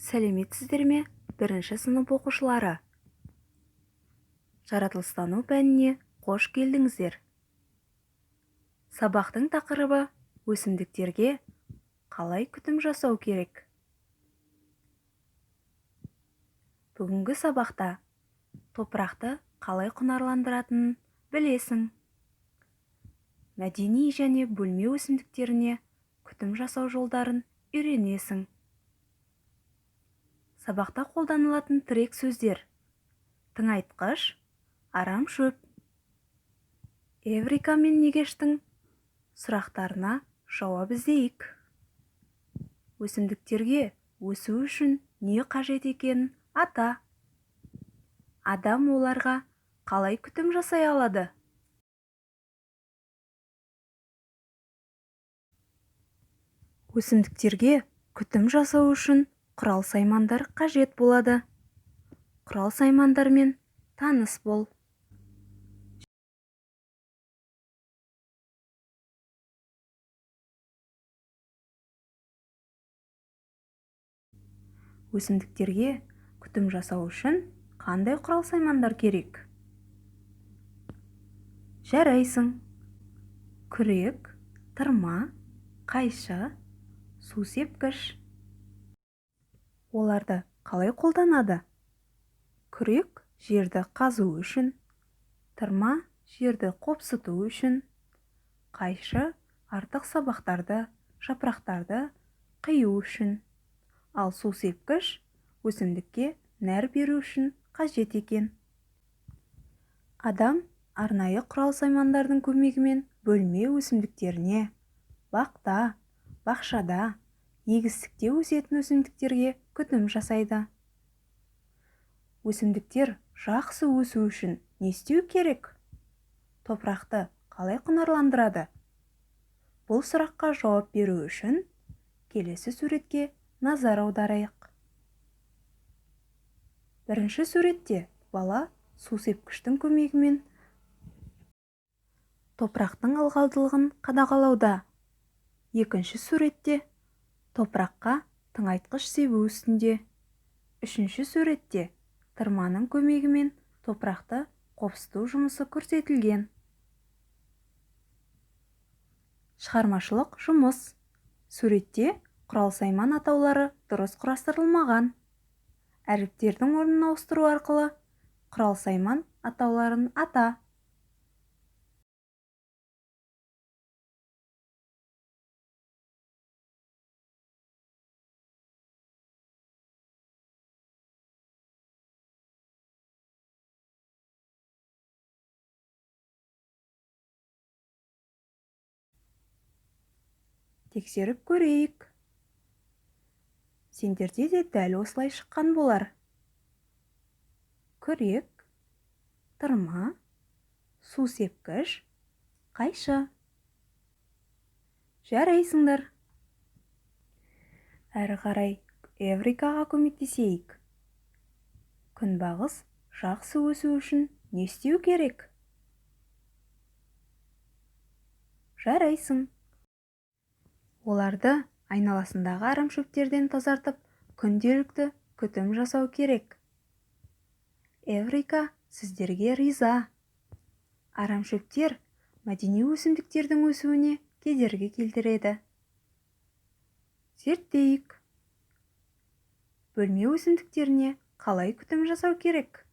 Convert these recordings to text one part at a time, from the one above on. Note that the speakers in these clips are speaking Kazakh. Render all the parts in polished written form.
Сәлеметсіздер ме, бірінші сынып оқушылары! Жаратылыстану пәніне қош келдіңіздер. Сабақтың тақырыбы өсімдіктерге қалай күтім жасау керек. Бүгінгі сабақта топырақты қалай құнарландыратынын білесің. Мәдени және бөлме өсімдіктеріне күтім жасау жолдарын үйренесің. Сабақта қолданылатын тірек сөздер: тыңайтқыш, арам шөп. Эврика мен Негештің сұрақтарына жауап іздейік. Өсімдіктерге өсу үшін не қажет екенін ата. Адам оларға қалай күтім жасай алады? Өсімдіктерге күтім жасау үшін құрал-саймандар қажет болады. Құрал-саймандармен таныс бол. Өсімдіктерге күтім жасау үшін қандай құрал-саймандар керек? Жарайсың. Күрек, тырма, қайшы, су сепкіш. Оларды қалай қолданады? Күрек жерді қазу үшін, тырма жерді қопсыту үшін, қайшы артық сабақтарды, жапырақтарды қию үшін, ал су сепкіш өсімдікке нәр беру үшін қажет екен. Адам арнайы құрал-саймандардың көмегімен бөлме өсімдіктеріне, бақта, бақшада, егістікте өсетін өсімдіктерге күтім жасайды. Өсімдіктер жақсы өсу үшін не істеу керек? Топырақты қалай құнарландырады? Бұл сұраққа жауап беру үшін келесі суретке назар аударайық. Бірінші суретте бала су сепкіштің көмегімен топырақтың ылғалдылығын қадағалауда. Екінші суретте топыраққа тыңайтқыш себу үстінде. Үшінші суретте тырманың көмегімен топырақты қопсыту жұмысы көрсетілген. Шығармашылық жұмыс. Суретте құрал-сайман атаулары дұрыс құрастырылмаған. Әріптердің орнын ауыстыру арқылы құрал-сайман атауларын ата. Тексеріп көрейік. Сендерде де дәл осылай шыққан болар. Күрек, тырма, су сепкіш, қайшы. Жарайсыңдар. Әрі қарай Эврикаға көмектесейік. Күнбағыс жақсы өсу үшін не істеу керек? Жарайсың. Оларды айналасындағы арамшөптерден тазартып, күнделікті күтім жасау керек. Эврика сіздерге риза. Арамшөптер мәдени өсімдіктердің өсуіне кедергі келтіреді. Зерттейік. Бөлме өсімдіктеріне қалай күтім жасау керек?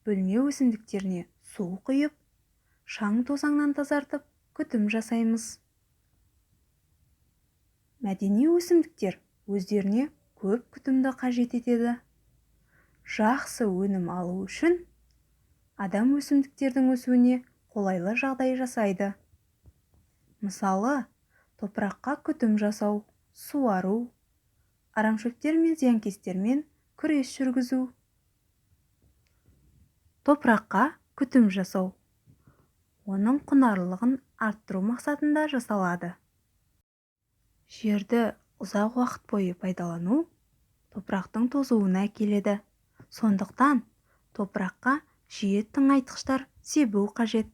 Бөлме өсімдіктеріне су құйып, шаң тозаңнан тазартып, күтім жасаймыз. Мәдени өсімдіктер өздеріне көп күтімді қажет етеді. Жақсы өнім алу үшін адам өсімдіктердің өсуіне қолайлы жағдай жасайды. Мысалы, топыраққа күтім жасау, суару, арамшөптер мен зиянкестермен күрес жүргізу. Топыраққа күтім жасау оның құнарлылығын арттыру мақсатында жасалады. Жерді ұзақ уақыт бойы пайдалану топырақтың тозуына әкеледі. Сондықтан топыраққа жиі тыңайтқыштар себу қажет.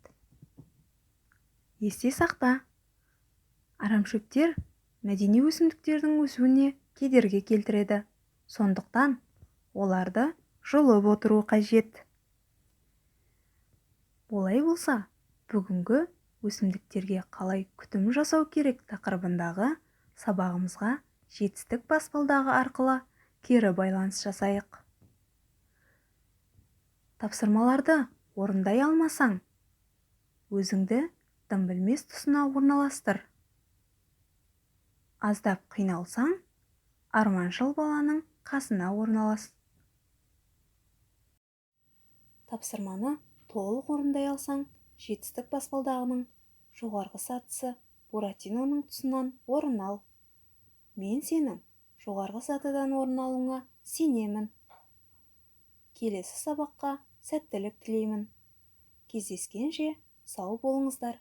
Есте сақта. Арамшөптер мәдени өсімдіктердің өсуіне кедергі келтіреді. Сондықтан оларды жұлып отыру қажет. Олай болса, бүгінгі өсімдіктерге қалай күтім жасау керек тақырыбындағы сабағымызға жетістік баспалдағы арқылы кері байланыс жасайық. Тапсырмаларды орындай алмасаң, өзіңді дым білмес тұсына орналастыр. Аздап қиналсаң, арманшыл баланың қасына орналас. Тапсырманы толық орындай алсаң, жетістік баспалдағының жоғарғы сатысы Буратиноның тұсынан орын ал. Мен сенің жоғарғы сатыдан орын алуыңа сенемін. Келесі сабаққа сәттілік тілеймін. Кездескенше сау болыңыздар.